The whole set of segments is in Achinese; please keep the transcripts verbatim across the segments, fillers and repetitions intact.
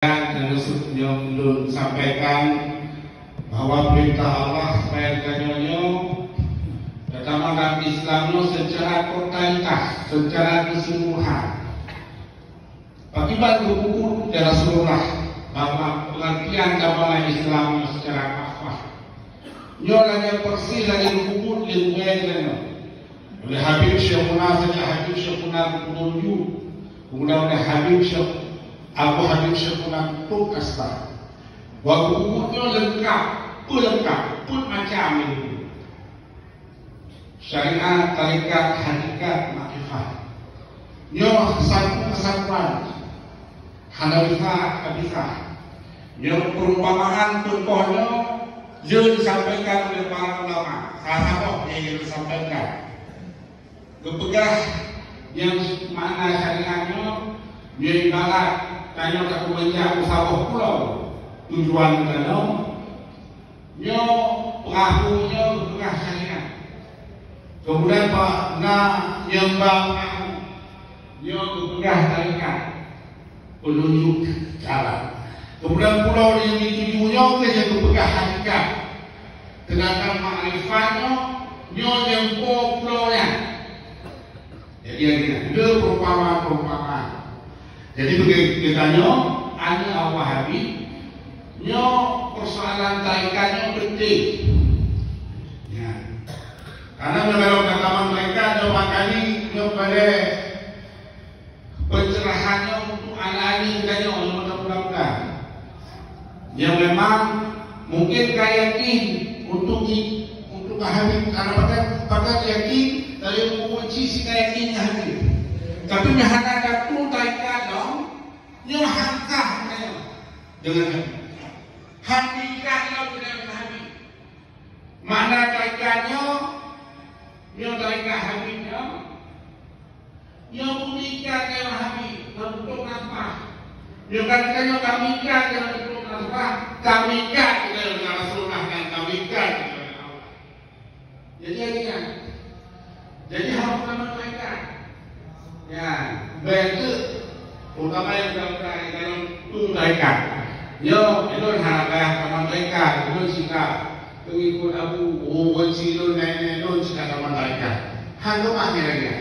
Dan termasuk nyong lôn sampaikan bahwa perintah Allah supaya tanyoe nyoe, terutama dalam Islam nyoe, secara totalitas, secara keseluruhan. Pakiban geupeugah lé Rasulullah bahwa pengertian agama Islam nyoe secara kafah. Nyoe lagèe persis lagèe geupeugah lé gurèe nyoe. Oleh Habib Syekhuna saja, Habib Syekhuna geupeugah, kemudian oleh Habib Syekh Abu Habib Syekhuna Tok Kasbah. Bahwa geupeugah nyoe leungkap, peuleungkap, peuet macam ilmu. Syariat, tarekat, hakikat, makrifat. Nyoe satu kesatuan. Hana bisa, hana bisa. Nyoe perumpamaan contoh nyoe, jeuet disampaikan oleh para ulama. Salah satu nyang jeuet disampaikan. Geupeugah nyang makna syariat nyoe, nyoe ibarat tanyoe tapeubeulanjah u saboh pulo. Tujuan geutanyoe, nyoe peurahô nyoe geupeugah syariat. Kemudian, Pak, na nyang ba peurahô nyoe geupeugah tarekat, peununjuk jalan. Kemudian, pulo nyang dituju nyoe keuh nyang geupeugah hakikat. Sedangkan makrifat nyoe, nyoe nyang po pulo nyan. Jadi, lagèe nyan, le perumpamaan-perumpamaan. Jadi, bagi geutanyoe, aneuk Wahabi, nyoe persoalan tarekat nyoe penting. Ya. Karena dalam keutamaan tarekat nyoe, makajih nyoe pada pencerahan nyoe untuk aneuk-aneuk geutanyoe nyang muda-muda. Nyang memang mungkin ka yakin untuk i-, untuk ka Habib, karena pakat, pakat yakin dari umur kecil si ka yakin ngon Habib. Tapi meuhana ka tueng tarekat nyoe, nyoe han kah nyoe deungon Habib. Han ikat nyoe deungon Habib. Makna tarekat nyoe, nyoe tarekat Habib nyoe. Nyoe bukti ikat nyoe Wahabi, ngon Tok Kasbah. Nyoe kan tanyoe kami ikat ngon Tok Kasbah, kami ikat ngon Rasulullah dan kami ikat ngon Allah. Jadi, lagèe nyan. Jadi, harôh kamoe ikat. Ya, bèk keuh, terutama nyang muda-muda, nyang tueng tarekat. Nyoe, ulôn hana payah kamoe tarekat, ulôn sikap. Peungikut Abu, oh, wan si lôn, nenek lôn, si ka kamoe tarekat. Han keumah lagèe nyan.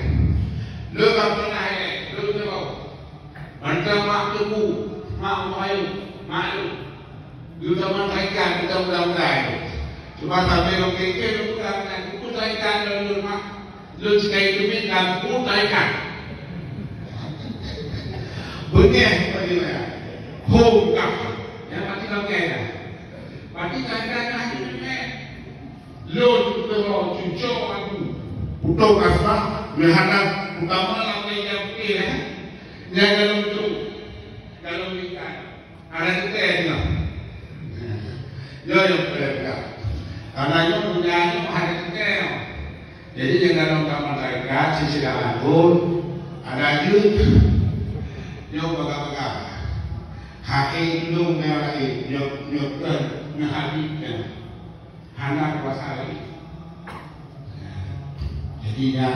Lôn ka peunah ilèe, lôn keudroe. Mantong mak teungku, mak muhayum, mak lôn. Lôn kamoe tarekat, lôn muda-muda nyoe. Cuma sabe lôn kheun-kheun lôn peugah meunan, buku tarekat lôn, lôn mak. Lôn si ka keumiet lam buku tarekat. Beungèh bagi meunan. Ho, bukan. Nyang pati lagèe nyan. Pati tarekat nyan hana beungèh. Lôn keudroe cucok aku, Tok Kasbah, meuhana utama lam meja putih, eh. Nyang dalam tu, dalam ikan, ada teuntèe singoh. Nyoe nyang peureulee. Karena nyoe punya nyoe ada teuntèe. Jadi, nyang dalam kamoe tarekat, silsilah langsung, ada jeuet. Nyoe peugah-peugah. Hai lôn nyoe laén, nyoe, nyoe kheun, nyoe Habib nyoe. Hana kuasa lagi. Jadi, nyan,